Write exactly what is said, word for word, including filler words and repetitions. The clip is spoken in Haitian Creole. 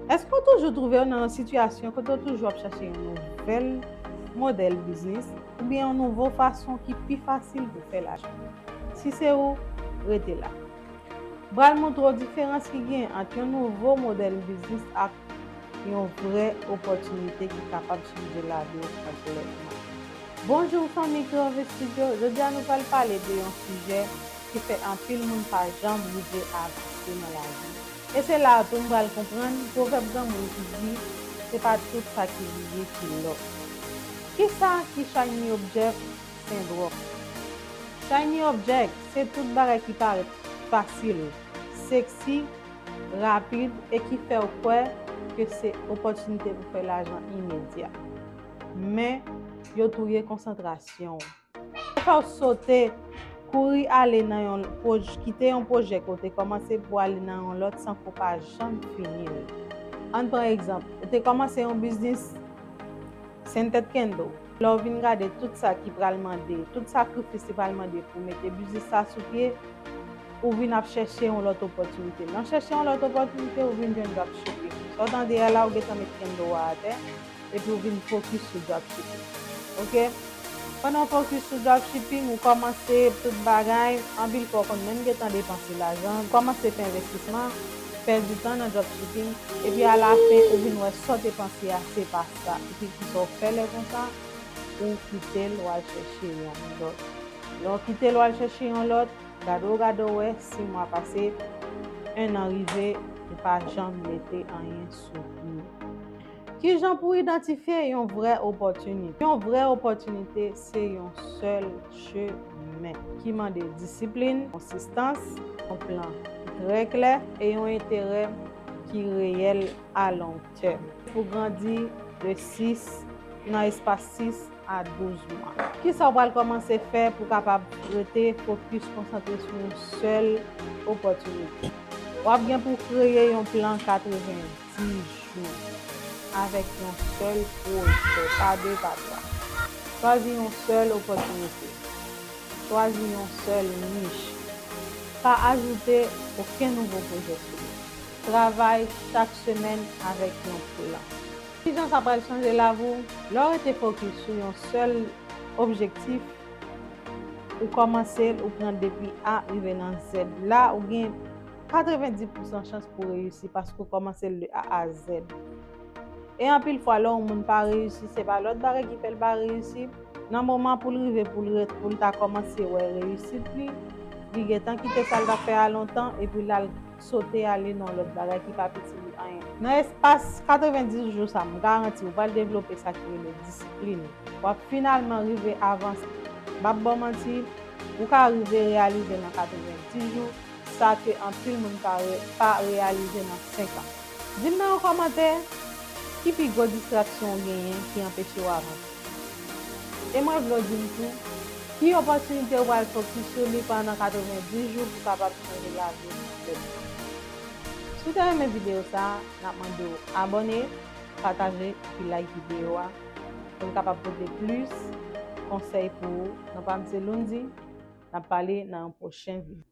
Èske w toujou twouve w nan yon sitiyasyon kote w toujou ap chache yon nouvèl modèl biznis oubyen yon nouvo fason ki pi fasil pou fè lajan? Si se ou, rete la. M pral montre w diferans ki gen ant yon nouvo modèl biznis ak yon vrè opòtinite ki kapab chanje lavi w konplètman. Bonjou fanmi Kreyòl Studio, jodi a nou pral pale de yon sijè ki fè anpil moun pa janm rive avanse nan lavi. E se la a tou m pral konprann pwovèb granmoun ki di, se pa tout sa ki briye ki lò. Kisa ki shiny object syndrome? Shiny object se tout bagay ki parèt fasil, seksi, rapid e ki fè w kwè ke se opòtinite pou fè lajan imedya. Men, yo touye konsantrasyon w. Yo fè w sote, kouri ale nan yon pwoj-, kite yon pwojè ke w te kòmanse pou ale nan yon lòt san ke w pa janm fini l. Ann pran egzanp, ou te kòmanse yon biznis, se yon tèt kendo. Lè w vin gade tout sa ki pral mande, tout sakrifis ki pral mande pou w mete biznis sa sou pye, ou vin ap chèche yon lòt opòtinite. Nan chèche yon lòt opòtinite, ou vin jwenn dropshipping. Sa w tande a la, ou gentan met kendo a atè, epi ou vin fokis sou dropshipping. Oke? Pandan w fokis sou dropshipping, ou kòmanse tout bagay, anpil fwa w konn menm gentan depanse lajan, ou kòmanse fè envestisman, pèdi tan nan dropshipping, epi alafen, ou vin wè sa w te panse a, se pa sa. Epi kisa w fè lè konsa? Ou kite l, w al chèche yon lòt. Lè w kite l, w al chèche yon lòt, gade w, gade w, wè, sis mwa pase, en an rive, ou pa janm mete anyen sou pye. Kijan pou idantifye yon vrè opòtinite? Yon vrè opòtinite se yon sèl chemen ki mande disiplin, konsistans, yon plan ki trè klè e yon enterè ki reyèl a long tèm. Pou grandi de sis, nan espas sis a douz mwa. Kisa w pral kòmanse fè pou w kapab rete fokis, konsantre sou yon sèl opòtinite? W ap gen pou w kreye yon plan katreven dis jou avèk yon sèl pwojè, pa de, pa twa. Chwazi yon sèl opòtinite. Chwazi yon sèl nich. Pa ajoute okenn nouvo pwojè sou li. Travay chak semèn avèk yon plan. Kijan sa pral chanje lavi w? Lè w rete fokis sou yon sèl objektif, ou kòmanse l, ou pran depi A rive nan Z. La, ou gen katrevenndis pousan chans pou w reyisi paske w kòmanse l de A a Z. E anpil fwa, lè yon moun pa reyisi, se pa lòt bagay ki fè l pa reyisi. Nan moman pou l rive, pou l ret-, pou l ta kòmanse wè reyisit li, li gentan kite sa l t ap fè a lontan, epi l al sote ale nan lòt bagay ki p ap itil li anyen. Nan espas katrevenndis jou sa, m garanti w pral devlope sa ki rele disiplin. W ap finalman rive avanse. M p ap ba w manti, ou ka rive reyalize nan katrevenndis jou sa ke anpil moun pa re-, pa reyalize nan senk an. Di m nan yon kòmantè, ki pi gwo distraksyon w genyen ki anpeche w avanse? E mwen vle w di m tou, ki opòtinite w pral fokis sou li pandan katrevenndis jou pou w kapab chanje lavi w konplètman? Si w te renmen videyo sa a, n ap mande w abòne, pataje epi like videyo a pou n kapab pote plis konsèy pou ou. Non pa m se Lundy, n ap pale nan yon pwochen videyo.